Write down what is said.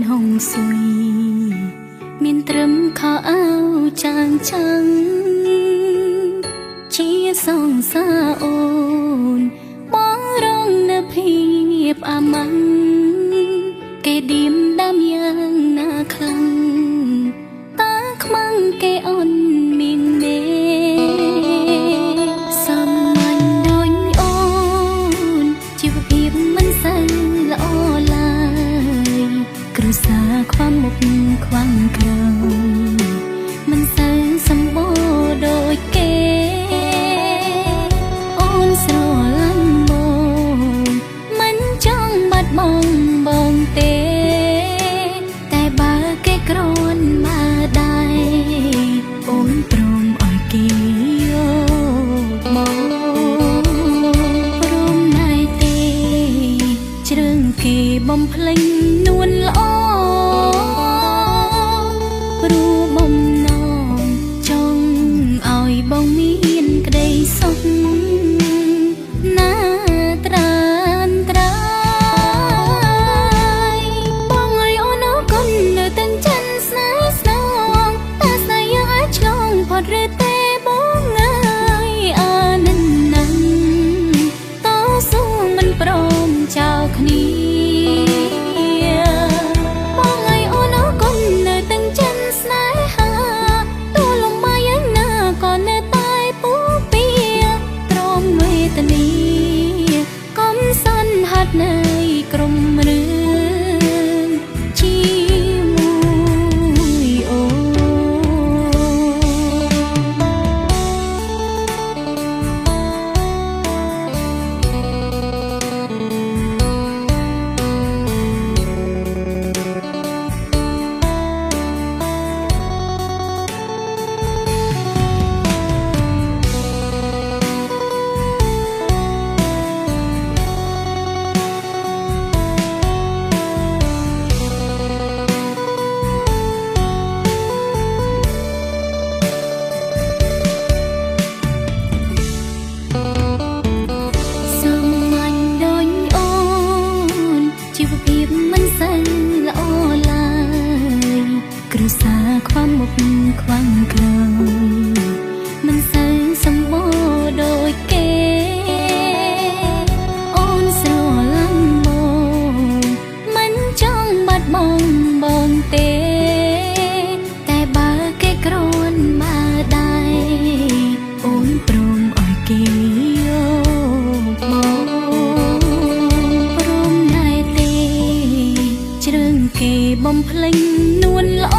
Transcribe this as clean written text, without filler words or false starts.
ហងស៊ុយមានត្រឹមខោអាវចាងចាំងជាសង្សារអូនបងរងនៅភាពអាម៉ាំងគេឌៀមដាំយ៉ាងណាខ្លាំងតាខ្មាំងគេអន់មានមេសាមញ្ញដូចអូនជីវភាពមិនសូវល្អឡើយគ្រួសារខ្វះមុខខ្វាំងក្រោយមិនសូវសម្បូរដូចគេអូនស្រឡាញ់បងមិនចង់បាត់បង់បងទេតែបើគេក្រនមកដែរអូនព្រមឲ្យគេយកមកព្រមណែទេជ្រើងគេបំភ្លេចនួនល្អព្រោះបំណងចង់ឲ្យបងមានក្តីសុខណាត្រានត្រាយបងឲ្យអូនអរគុណនៅទាំងចិនស្នេហ៍ស្នងតាស្នេហ៍យើងអាចឆ្លងផុតឬទេបងអើយអានិនណាំតស៊ូមិនព្រមចោលគ្នាបងឲ្យអូនអរគុណនៅទាំងចិនស្នេហាទោះលំបាកយ៉ាងណាក៏នៅតែពូពៀទ្រាំវេទនាកុំសន្ហាត់នៅក្រុមរឿងជាមួយអូនសាមញ្ញដូចអូនជីវភាពមិនសូវល្អឡើយគ្រួសារខ្វះមុខខ្វាំងក្រោយមិនសូវសម្បូរដូចគេអូនស្រឡាញ់បងមិនចង់បាត់បង់បងទេតែបើគេក្រនមកដែរអូនព្រមឲ្យគេយកមកព្រមណែទេជ្រើងគេបំភ្លេចនួនល្អ